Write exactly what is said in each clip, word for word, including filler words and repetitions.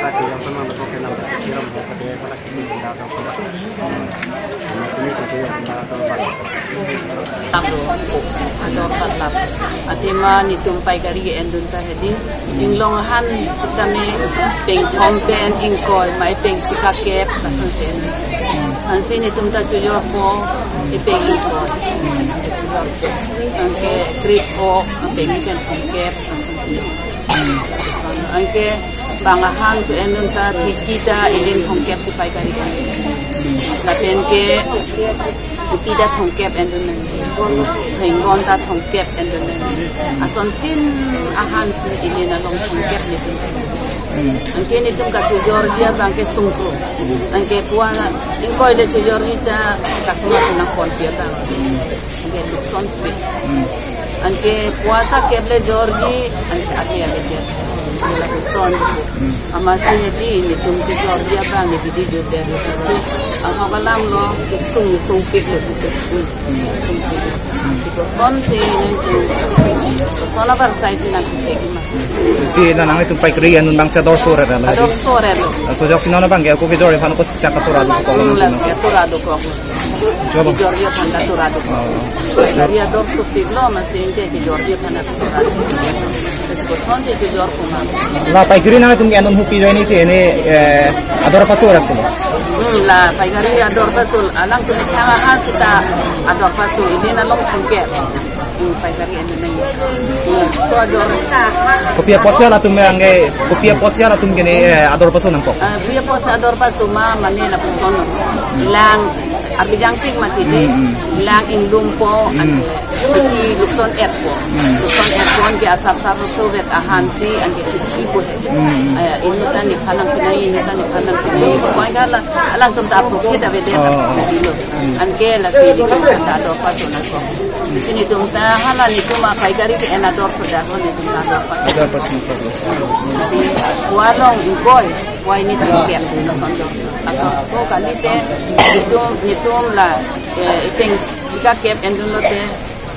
Lati yang pernah berpakai nama, kira berpakai apa lagi? Laplo, ador patlap. Athema netum paigari endun ta hedi. Inglong ahan sitame pengthom pen ingkoi, mai pengsi kakep, lason si endun. Ansi netum ta chojorpo, ipeng ingkoi. Anke trip o, peng pen thomkep, lason si endun. Anke bang ahan si endun ta, thichi ta ili thomkep si paigari endun. Lapen ke kopi ta thomkep endun nang. Thengbon ta thomkep endun nang. Asontin ahan si ili along thomkep netum. Anke netum kachojorji abang ke sungkro. Anke puan ingkoi le chojorji ta customer nangpon pi abang. Anke lukson pi. Anke puan ta kep le jorji, anke adi adi dia. Lapuson. Amatsi hedi netum kejorji abang ne bidi jor dia. Ama balam lo, kisung sungpik lo. Sungpik. Sikoson si netum. Sona bar sai si nangpik ma. Si la nangtum paigari endun abang si ador sore la. Ador sore lo. Sojok si non abang ke ako kejor aphan ako sisa katura dokok. Hmm, la sisa katura dokok. Coba. Kejorji aphan katura dokok. Oh. Paigari ador sopik lo, amatsi inte kejorji aphan katura dokok. Sikoson si chojor kuma. La paigari nangtum ke endun hupi join si ini, eh, ador paso rak tulo. Hmm, la paigari ador paso, alangtum thang ahan sita ador paso, ili along thomkep. Hmm, paigari endun nang. Hmm, so ador. Kopi apotsi latum ke angke, kopi apotsi latum ke ne, eh, ador paso nangkok. Eh, kopi apotsi ador paso ma, mane lapuson. Lang Arbi jangpik mati de, Hmm, hmm. Lang inglumpo, Hmm. anke kuti lukson etpo. Hmm. Lukson etpo, anke asap sap lukso vet ahansi, anke chichipo he. Hmm. Eh, inut ta nephan nangpinai, inut ta nephan nangpinai. Koi kala, alangtum ta apuk he ta vede Oh, oh. ta dilo. Hmm. Anke lasi netum ta ador pasun ako. Lasi netum ta hala netum apaikari ke en ador sodako netum ta ador pasun. Ador pasun ako. Lasi, pualong ingkoi. Wai netum ke lason do. Ako, ko kalite, netum, netum la, eh, epeng sika kep endun lote,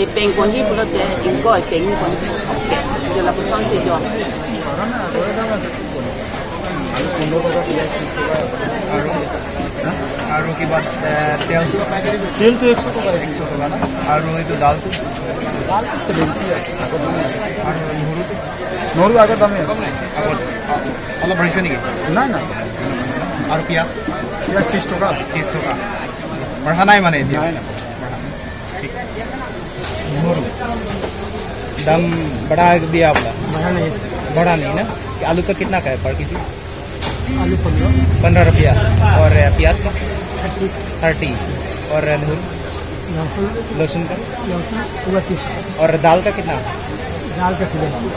epeng konhi pulote, ingkoi epeng ni konhi. Oke, jo lapusonsi jo. আৰু, আৰু কিবা, এ, তেলটো? তেলটো একশ টকা। একশ টকা ন? আৰু এইটো দালটো? দাল ছেভেণ্টি আছে। আৰু নহৰুটো? নহৰু আগৰ দামে আছে। আগত অলপ বাঢ়িছে নেকি? নাই, নাই। আৰু পিঁয়াজ? পিঁয়াজ ত্ৰিশ টকা। ত্ৰিশ টকা। বাঢ়া নাই মানে এতিয়া? নাই, নাই। বাঢ়া নাই। ঠিক। নহৰু। দাম বাঢ়া দিয়া বোলা? বাঢ়া নাই। বাঢ়া নাই না? আলু কা কিতনা কা হে পাৰ কেজি? आलू पन्द्रह। पन्द्रह रुपया। और प्याज का? अस्सी। थर्टी। और लहसुन? लहसुन। लहसुन का? लहसुन पूरा तीस। और दाल का कितना? दाल का सेवेंटी।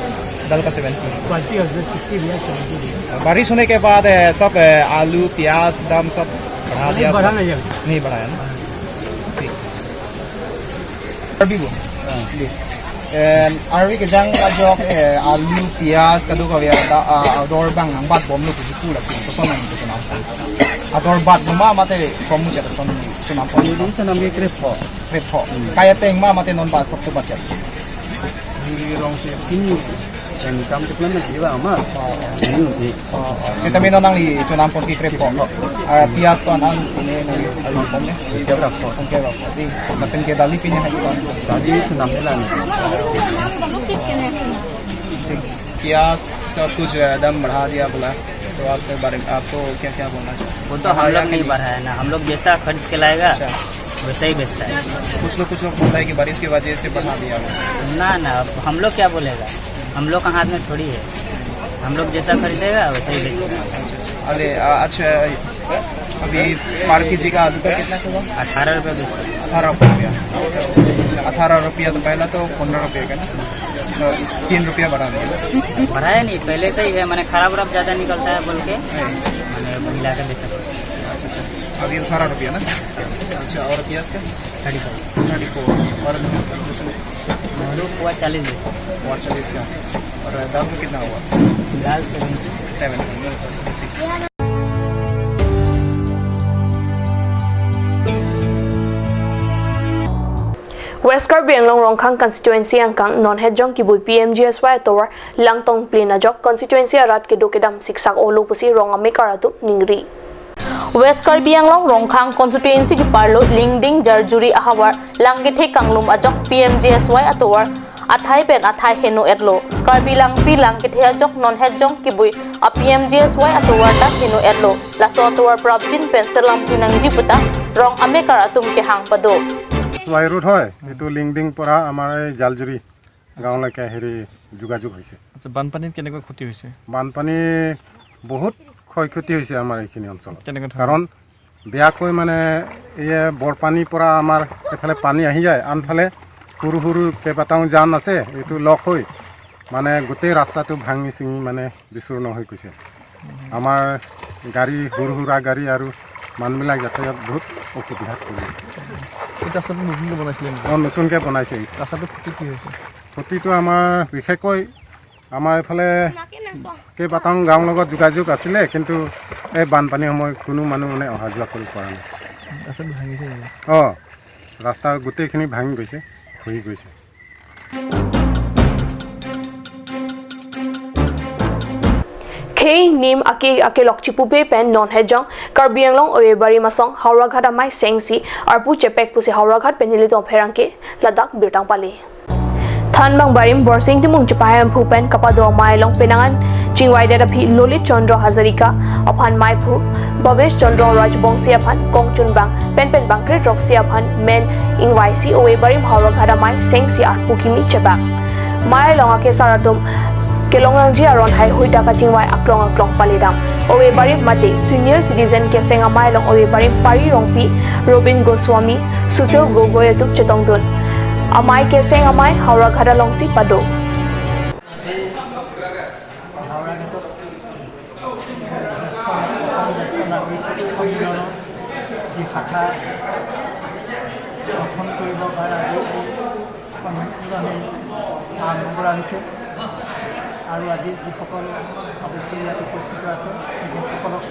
दाल का सेवेंटी। क्वालिटी है, सिक्सटी भी है, सेवेंटी भी है। बारिश होने के बाद, ए, सब, ए, आलू, प्याज दाम सब बढ़ा नहीं, दिया? बढ़ा नहीं है। नहीं बढ़ाया ना? ठीक। Karbi bo. Ah. Di. Em, arve kejang ajok, eh, alu, piaj, kadokave ta, ah, ador abang nangbatbomlo pusi pu lasi, koson nang chonam. Ador batbom ma mate komu chata son chonam. Ini chonam ke krepho. Krepho. Kai ateng ma mate non ba sok sok bachet. Di rong se kini. Income tu plan masih ba ma. Oh, oh. Ini, ini. Oh, oh. Sitame non nangli chonam pon ke krepho. Ah, piaj ko an ini nangli pon ne? Hongke berapa? Hongke berapa? Di, lapen ke dali pin hai ko an? Dali chonam ne lang. प्याज सब कुछ, अ, दाम बढ़ा दिया बोला, तो आपके बारे में, आपको क्या क्या बोलना चाहिए? वो तो हम लोग नहीं बढ़ाया ना, हम लोग जैसा खरीद के लाएगा, अच्छा। वैसा ही बेचता है। कुछ लोग, कुछ लोग बोलता है कि बारिश की वजह से बढ़ा दिया। ना, ना, अब हम लोग क्या बोलेगा? हम लोग का हाथ में थोड़ी है, हम लोग जैसा खरीदेगा वैसा ही बेचेगा। अरे, अ, अच्छा, अभी पार कीजिएगा, आलू का कितना हुआ? अठारह रुपये बेचते हैं। अठारह रुपया। अठारह रुपया तो पहला तो पन्द्रह रुपये का ना, तो तीन रुपया बढ़ा दिया। बढ़ाया नहीं, पहले से ही है, माने खराब वराब ज़्यादा निकलता है बोल के, नहीं। माने मिला के बेचते हैं। अच्छा, अच्छा। अभी अठारह रुपया ना? अच्छा, और प्याज का? Thirty four. Thirty four. और दूसरे? आलू पोवा चालीस दे। पोवा चालीस का। और दाल का कितना हुआ? दाल seventy. Seventy. West Karbi Anglong Rongkhang constituency angkang non hejong kibui P M G S Y atovar langtong plin ajok constituency arat kedo kedam siksak olo pusi rong amekar atum ningri. West Karbi Anglong Rongkhang constituency keparlo Lingding Jarjuri ahavar lang kethe kanglum ajok P M G S Y atovar athai pen athai heno etlo. Karbi Langpi lang kethe ajok non hejong kibui a P M G S Y atovar ta heno etlo. Laso atovar prapjin pen selam pinangji puta rong amekar atum kehang pado. S Y road হয়, এইটো লিংডিং পৰা আমাৰ এই জালজুৰি গাঁৱলৈকে হেৰি যোগাযোগ হৈছে। আচ্ছা, বানপানীত কেনেকুৱা ক্ষতি হৈছে? বানপানী বহুত ক্ষয় ক্ষতি হৈছে আমাৰ এইখিনি অঞ্চলত। কেনেকুৱা ধৰণৰ? কাৰণ বেয়াকৈ মানে এই বৰপানীৰ পৰা আমাৰ এইফালে পানী আহি যায়, আনফালে সৰু সৰু কেইবাটাও জান আছে, এইটো লগ হৈ মানে গোটেই ৰাস্তাটো ভাঙি চিঙি মানে বিচূৰ্ণ হৈ গৈছে। আমাৰ গাড়ী, সৰু সুৰা গাড়ী আৰু মানুহবিলাক যাতায়াত বহুত অসুবিধাত পৰিছে। এই ৰাস্তাটো নতুনকৈ বনাইছিলে নেকি? অ, নতুনকৈ বনাইছে। ৰাস্তাটো ক্ষতি কি হৈছে? ক্ষতিটো আমাৰ বিশেষকৈ আমাৰ এইফালে কেইবাটাও গাঁৱৰ লগত যোগাযোগ আছিলে, কিন্তু এই বানপানীৰ সময়ত কোনো মানুহ মানে অহা যোৱা কৰিব পৰা নাই। ৰাস্তাটো ভাঙিছে নেকি? অ, ৰাস্তা গোটেইখিনি ভাঙি গৈছে, খহি গৈছে। Khei nim ake ake lok chipupe pen non hejong Karbi Anglong Oye Barim asong Howraghat amei sengsi arpu chepek pusi Howraghat pen nelitum apherangke ladak birta pali. Thanbang Barim Borsing Timung chepahemphu pen kapado amei along penang an chingvaidet aphi Lolit Chandra Hazarika aphan meiphu, Bhavesh Chandra Rajbongsi aphan kongchunbang, penpen bangkre throksi aphan men ingvaisi Oye Barim Howraghat amei sengsi arpu kimi chebak. Mei along akesar atum kelongnangji aron haihui ta kachingvai aklong aklong palidam. Ovebarim mate Senior Citizen Keseng Amei along Ovebarim Pari Rongpi, Robin Goswami, Sushil Gogoi atum chetongdun. Amei Keseng Amei Howraghat alongsi pado. আজি হাওৰাঘাটত জ্যেষ্ঠ, অসম জ্যেষ্ঠ নাগৰিক সন্মিলনৰ যি শাখা গঠন কৰিবৰ কাৰণে আজি সন্মিলনী আৰম্ভ কৰা হৈছে। আৰু আজি যিসকল সদস্য ইয়াত উপস্থিত আছে, তেখেতসকলক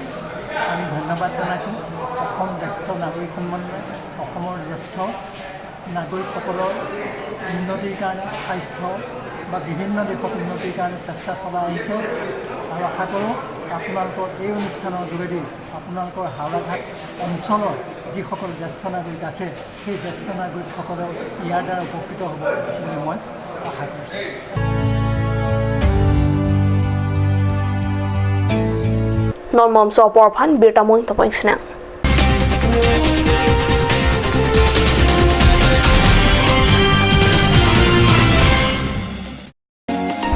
আমি ধন্যবাদ জনাইছোঁ। অসম জ্যেষ্ঠ নাগৰিক সন্মিলনে অসমৰ জ্যেষ্ঠ নাগৰিকসকলৰ উন্নতিৰ কাৰণে, স্বাস্থ্য বা বিভিন্ন দিশত উন্নতিৰ কাৰণে চেষ্টা চলাই আহিছে। আৰু আশা কৰোঁ আপোনালোকৰ এই অনুষ্ঠানৰ যোগেদি আপোনালোকৰ হাওৰাঘাট অঞ্চলৰ যিসকল জ্যেষ্ঠ নাগৰিক আছে, সেই জ্যেষ্ঠ নাগৰিকসকলেও ইয়াৰ দ্বাৰা উপকৃত হ'ব বুলি মই আশা কৰিছোঁ। Non momso apor aphan birta mo-ing topeng sinang.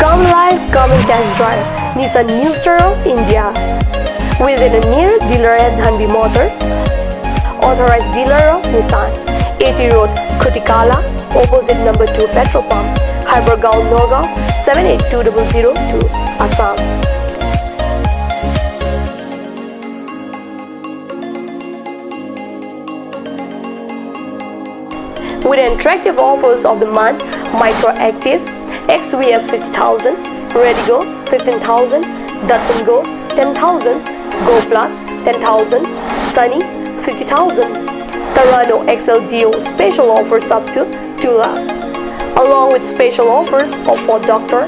Come live, come and test drive Nissan New Star of India. Visit a nearest dealer at Dhanvi Motors, authorized dealer of Nissan, A T Road, Khutikala, opposite number two petrol pump, Hypergaon, Nagaon, seven eight two double zero two, Assam. With attractive offers of the month, Micro Active, X V S fifty thousand, Redigo fifteen thousand, Datsun Go ten thousand, Go Plus ten thousand, Sunny fifty thousand, Terrano X L D O special offers up to two lakh, along with special offers of Ford Doctor.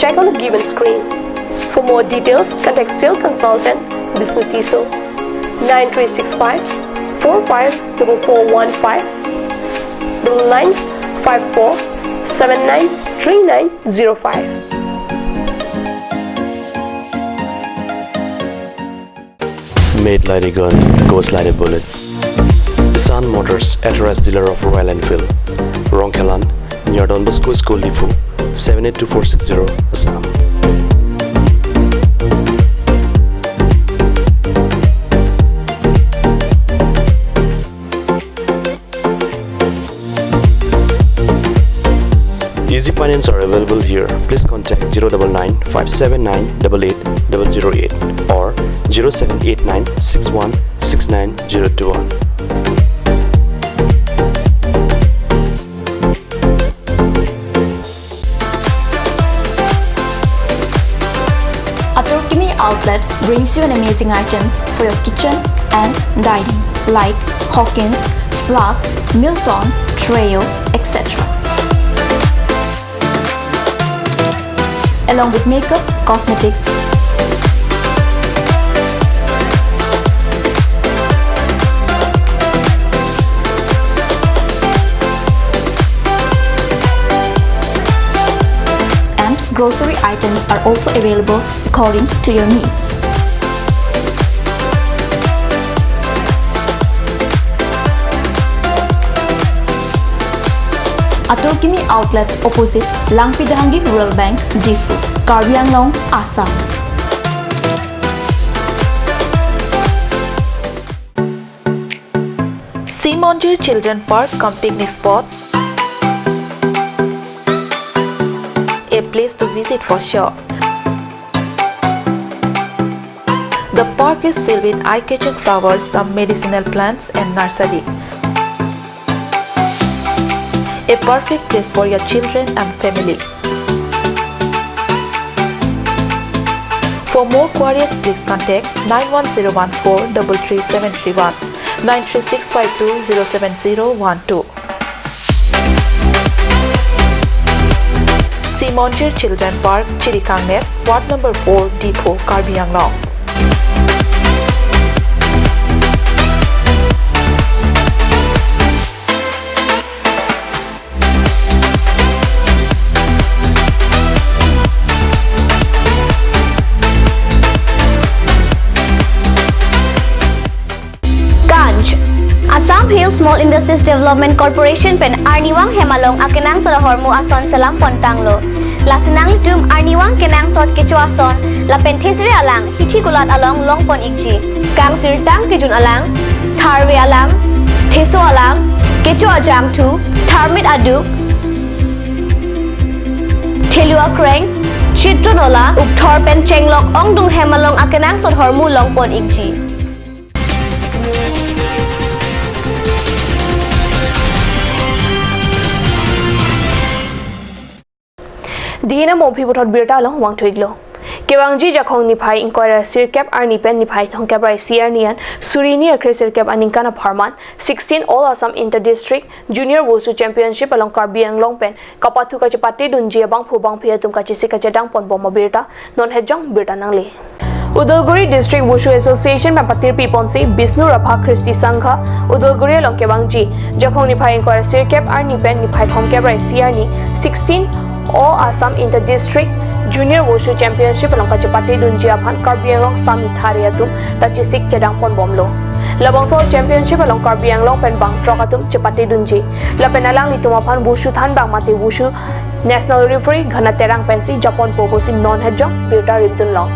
Check on the given screen. For more details, contact sales consultant Bishnu Tisso, nine three six five four five double four one five, double nine five four seven nine three nine zero five. Made like a gun, goes like a bullet. Sun Motors, authorized dealer of Royal Enfield, Rongkhelan, near Don Bosco School, Diphu, seven eight two four six zero, Assam. Easy finance are available here. Please contact zero double nine five seven nine double eight double zero eight or zero seven eight nine six one six nine zero two one. Atur Kimi Outlet brings you an amazing items for your kitchen and dining, like Hawkins, Flux, Milton, Treo, et cetera. Along with makeup, cosmetics, and grocery items are also available according to your needs. Atur Kimi Outlet, opposite Langpidhangi Rural Bank, Diphu, Karbi Anglong, Assam. Simonjir Children Park cum picnic spot, a place to visit for sure. The park is filled with eye-catching flowers, some medicinal plants and nursery. A perfect place for your children and family. For more queries, please contact nine one zero one four double three seven three one, nine three six five two zero seven zero one two. Simonjir Children Park, Chirikangner, Ward number four, Diphu, Karbi Anglong. Ganj, Assam Hill Small Industries Development Corporation pen arnivang hem along akenangsot ahormu ason selam pon tanglo. Lasi nanglitum arnivang kenangsot kecho ason lapen thesere alang hithi kulat along long pon ikji. Kangsirtang kejun alang, tharve alang, theso alang, kecho ajangthu, tharmit aduk, thelu akreng, chitro nola, ukthor pen chenglok ongdung hem along akenangsot ahormu long pon ikji. Dihina mo aphi puthot birta along vangthu iklo. Kevangji Jakhong niphai ingkoi ra sirkep arni pen niphai thomkep ra isi arni an suri hini ra kre sirkep aningkan apharman sixteen All Assam Inter District Junior Wushu Championship along Karbi Anglong pen kapathu kachepate dunji abangphu bangphi atum kachesik kachedang pon bom abirta non hetjong birta nangle. Udalguri District Wushu Association pen patirpi ponsi Bishnu Rabha Christi Sangha, Udalguri along kevangji Jakhong niphai ingkoi ra sirkep arni pen niphai thomkep ra isi arni sixteen All Assam Inter District Junior Wushu Championship along kachepate dunji aphan Karbi Anglong sami thari atum ta chesik chedang pon bomlo. Labangso Championship along Karbi Anglong pen bangthrok atum chepate dunji. Lapen alanglitum aphan Wushu thanbang mate Wushu National Referee Ghana Terang pensi japon po pusi non hetjong birta rimdun long.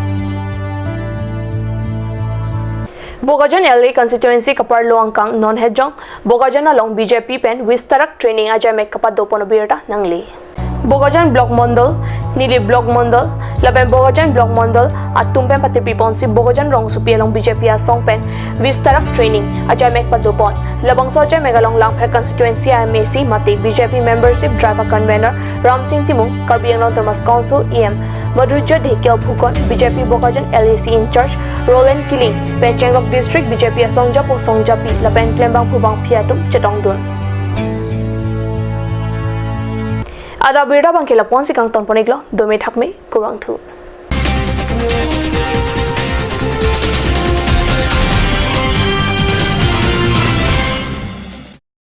Bokajan L A constituency kaparlo angkang non hetjong Bokajan along B J P pen Vistarak training ajaimek kapado pon abirta nangle. Bokajan Block Mondol, Nilip Block Mondol, lapen Bokajan Block Mondol atum pen patirpi ponsi Bokajan rongsopi along B J P asong pen Vistarak training ajaimek pado pon. Labangso ajaimek along Langpher constituency a M A C mate B J P membership drive a convener Ramsing Timung, Karbi Anglong Autonomous Council E M Madhurjya Dhekial Phukan, B J P Bokajan L A C in-charge Roland Killing, pen Chenglok District B J P asong japo song japi, lapen klembangphu bangphi atum chetongdun. Adap birta abangke lapu-ansi kangton pon iklo, dome thakme, kurvangthu.